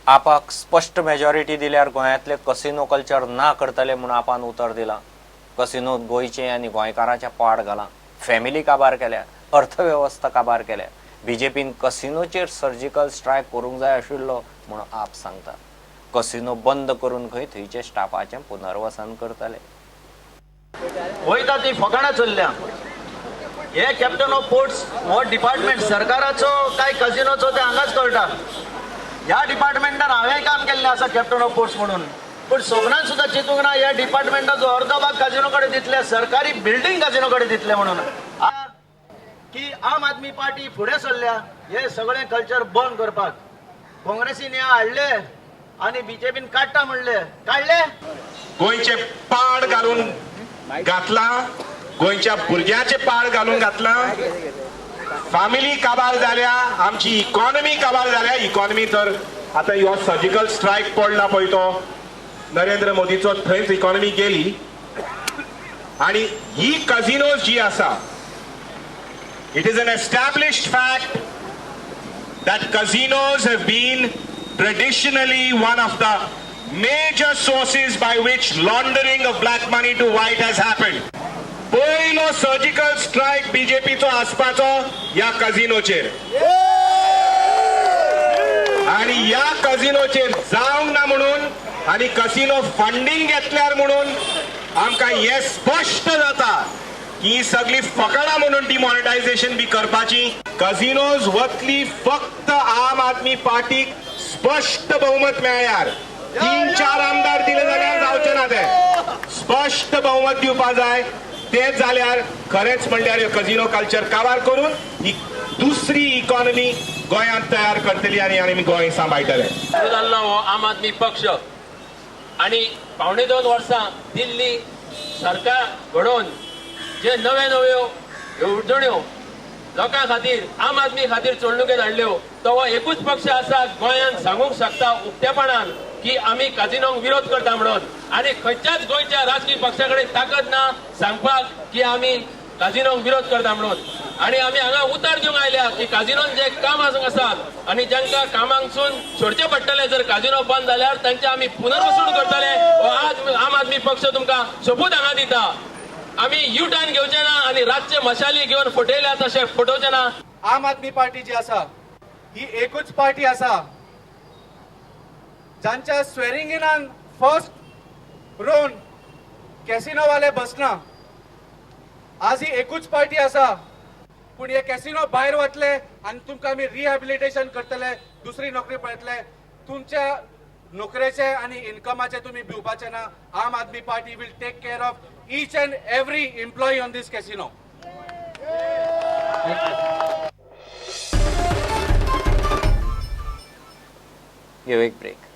आपाक स्पश्ट मेजॉरिटी दिल्यार गोंयांतले कसिनो कल्चर ना करतले म्हूण आपान उतर दिलां. कसिनोत गोंयचें आनी गोंयकारांच्या पाड घालां, फॅमिली काबार केल्या, अर्थवेवस्था काबार केल्या. बीजेपीन कसिनोचेर सर्जिकल स्ट्रायक करूंक जाय आशिल्लो म्हूण आप सांगता. कसिनो बंद करून खंय थंयचे स्टाफाचें पुनर्वसन करतले. वयता ती फकाणां चल्ल्या. हे कॅप्टन ऑफ पोर्ट्स हो डिपार्टमेंट सरकाराचो काय कजिनोचो ते हांगाच कळटा. ह्या डिपार्टमेंटान हांवें काम केल्लें आसा कॅप्टन ऑफ पोर्ट्स म्हणून, पूण सपनान सुद्दां चिंतूंक ना ह्या डिपार्टमेंटाचो अर्दो भाग काजिनो कडेन दितले, सरकारी बिल्डींग काजिनो कडेन दितले म्हणून. की आम आदमी पार्टी फुडें सरल्या हे सगळें कल्चर बंद करपाक. काँग्रेसीन हे हाडले आनी बीजेपीन काडटा म्हणले, काडले. गोंयचे पाड घालून घातला, गोंयच्या भुरग्याचे पाड घालून घातला, फॅमिली काबार जाल्या, आमची इकॉनॉमी काबार जाल्या. इकॉनॉमी तर आतां ह्यो सर्जिकल स्ट्रायक पडला पळय तो नरेंद्र मोदीचो, थंयच इकॉनॉमी गेली. आनी ही कझिनोज जी आसा, it is an established fact that casinos have been traditionally one of the major sources by which laundering of black money to white has happened. पयलो सर्जिकल स्ट्रायक बीजेपीचो आसपाचो ह्या कझिनोचेर, आणि ह्या कझिनोचेर जावंक ना म्हणून आणि कसिनो फंडींग घेतल्यार म्हणून आमकां हे स्पश्ट जाता की ही सगळी फकाणां म्हणून डिमॉनिटायझेशन बी करपाची. कझिनोज वतली फक्त आम आदमी पार्टीक स्पश्ट बहुमत मेळ्ळ्यार. 3-4 आमदार दिले जाल्यार जावचे ना, ते स्पश्ट बहुमत दिवपा जाय. ते जाल्यार खरेंच म्हणल्यार ह्यो कझिनो कल्चर काबार करून ही दुसरी इकॉनॉमी गोंयांत तयार करतली आनी आमी गोंय सांबाळटले. सुरू जाल्लो हो आम आदमी पक्ष आनी 1.75 वर्सां दिल्ली सरकार घडोवन जे नव्यो नव्यो येवजण्यो लोकां खातीर, आम आदमी खातीर चलणुकेन हाडल्यो, तो हो एकूच पक्ष आसा गोंयांत सांगूंक शकता उक्तेपणान की आमी काजिनोंक विरोध करता म्हणून. आनी खंयच्याच गोंयच्या राजकीय पक्षा कडेन ताकद ना सांगपाक की आमी काजिनोंक विरोध करता म्हणून. आनी आमी हांगा उतर दिवंक आयल्या की काजिनोन जे काम आसात आनी जांकां कामांकसून सोडचें पडटलें जर काजिनो बंद जाल्यार, तांचे आमी पुनर्वसून करतले. हो आज आम आदमी पक्ष तुमकां सोपूत हांगा दिता. आमी यू टर्न घेवचे ना आनी रातचे मशाली घेवन फटयल्या तशें फटोवचे ना. आम आदमी पार्टी जी आसा ही एकूच पार्टी आसा जांच्या स्वेरिंग इनान फर्स्ट रोन कॅसिनोवाले बसना. आज ही एकूच पार्टी आसा, पूण हे कॅसिनो भायर वतले आनी तुमकां आमी रिहॅबिलिटेशन करतले, दुसरी नोकरी पळयतले. तुमच्या नोकरेचे आनी इन्कमाचे तुमी भिवपाचे ना. Aam Aadmi Party will take care of each and every employee on this casino. घेऊ एक ब्रेक.